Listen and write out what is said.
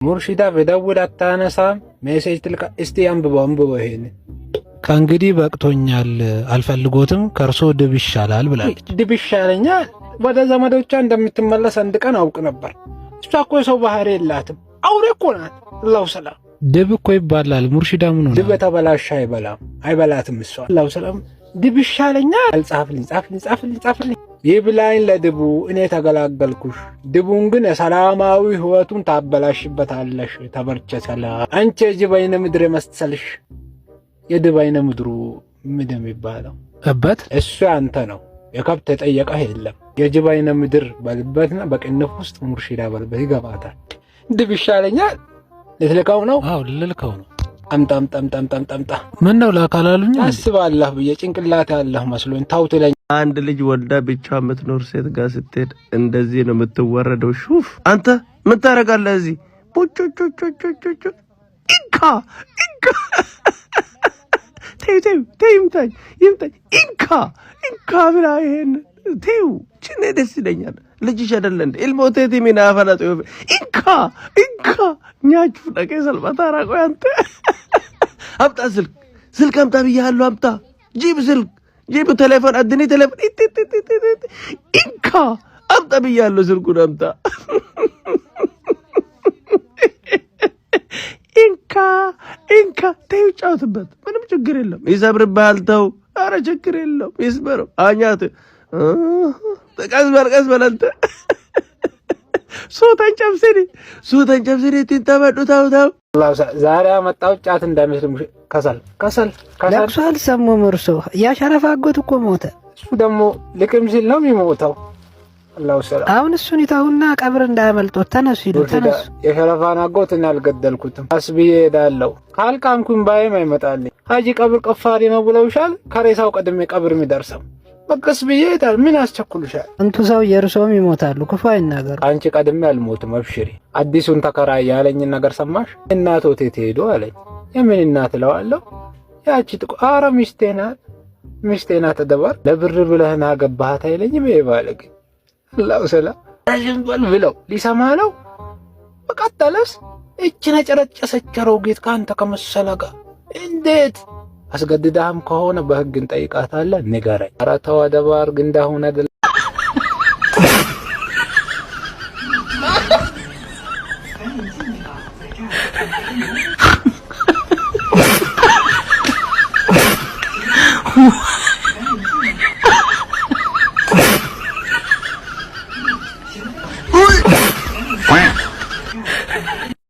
ሙርሺዳ ብደውል አታነሳም፣ message ትልካ። እስቲ አንብበው አንብበው ይሄን። ከእንግዲህ በቅቶኛል፣ አልፈልጎትም፣ ከእርሶ ድብ ይሻላል ብላለች። ድብ ይሻለኛል። ወደ ዘመዶቿ እንደምትመለስ አንድ ቀን አውቅ ነበር። እሷ እኮ የሰው ባህሪ የላትም፣ አውሬ እኮ ናት። አላሁ ሰላም። ድብ እኮ ይባላል። ሙርሺዳ ምን ሆና? ድብ የተበላሸ አይበላም፣ አይበላትም እሷ። አላሁ ሰላም። ድብ ይሻለኛል። ጻፍልኝ፣ ጻፍልኝ፣ ጻፍልኝ፣ ጻፍልኝ። ይብላኝ ለድቡ፣ እኔ ተገላገልኩሽ። ድቡን ግን የሰላማዊ ህይወቱን ታበላሽበታለሽ። ተበርቸ ሰላም። አንቺ የጅብ አይነ ምድር የመሰልሽ፣ የድብ አይነ ምድሩ ምንድን የሚባለው? እበት። እሱ ያንተ ነው። የከብት የጠየቀህ የለም። የጅብ አይነ ምድር በልበትና በቅንፍ ውስጥ ሙርሺዳ በልበት ይገባታል። ድብ ይሻለኛል። ልትልከው ነው? አዎ፣ ልልከው ነው። አምጣ አምጣ አምጣ አምጣ አምጣ። ምን ነው ላካላሉኝ? ታስባለህ ብዬ ጭንቅላት ያለህ መስሎኝ ታው ትለኝ። አንድ ልጅ ወልዳ ብቻ የምትኖር ሴት ጋር ስትሄድ እንደዚህ ነው የምትወረደው። ሹፍ አንተ ምን ታደርጋለህ እዚህ? ቡጮጮጮጮጮ ኢንካ ኢንካ፣ ተይው ተይው ተይው፣ ይምታኝ ይምታኝ፣ ኢንካ ኢንካ ብላ ይሄን ተይው። ችኔ ደስ ይለኛል። ልጅሽ አይደለ እንደ ኢልሞቴቲ ሚናፈላ ኢንካ ኢንካ ኛችሁ ደቀ ሰልባታ ራቆ። አንተ አምጣ ስልክ፣ ስልክ አምጣ ብያለሁ። አምጣ ጂብ ስልክ፣ ጂብ ቴሌፎን አድኒ ቴሌፎን ኢንካ አምጣ ብያለሁ። ስልኩን አምጣ። ኢንካ ኢንካ ተይው፣ ጫወትበት። ምንም ችግር የለም። ይሰብርብሃል። ተው፣ ኧረ ችግር የለውም። ይስበረው። አኛት ቀስ በል ቀስ በል አንተ። ሱተን ጨብስኒ ሱተን ጨብስኒ ቲንተመዱ ተው ተው። ዛሬ ያመጣው ጫት እንዳይመስል፣ ከሰል ከሰል ከሰል። ለቅሶ አልሰሙም እርሶ። ያ ሸረፋ አጎት እኮ ሞተ። እሱ ደግሞ ልቅም ሲል ነው የሚሞተው። አላሁ ሰላም። አሁን እሱን ይተውና ቀብር እንዳያመልጦት። ተነሱ ሂዱ፣ ተነሱ። የሸረፋን አጎት እኔ አልገደልኩትም። አስብዬ ሄዳለሁ። ካልቃምኩኝ ባይም አይመጣልኝ። ሀጂ ቀብር ቀፋሪ ነው ብለውሻል። ከሬሳው ቀድሜ ቀብር የሚደርሰው በቀስ ብዬ ሄዳለሁ። ምን አስቸኩልሻል? እንቱ ሰው የእርሶም ይሞታሉ። ክፉ አይናገሩ። አንቺ ቀድሜ አልሞትም፣ አብሽሪ። አዲሱን ተከራይ ያለኝን ነገር ሰማሽ? እናት ሆቴት ሄዶ አለኝ። የምን እናት እለዋለሁ። ያቺ ጥቁ ኧረ ሚስቴ ናት፣ ሚስቴ ናት። ተደባር ለብር ብለህና ገባሃት አይለኝም። ይሄ ባለጌ አላሁ ሰላም በል ብለው ሊሰማ ነው። በቀጠለስ እች ነጨረጨሰች አሮጊት ከአንተ ከመሰለ ጋር እንዴት አስገድዳህም ከሆነ በህግ እንጠይቃታለን። ንገረኝ። ኧረ ተው አደባርግ እንዳሁን አይደለም።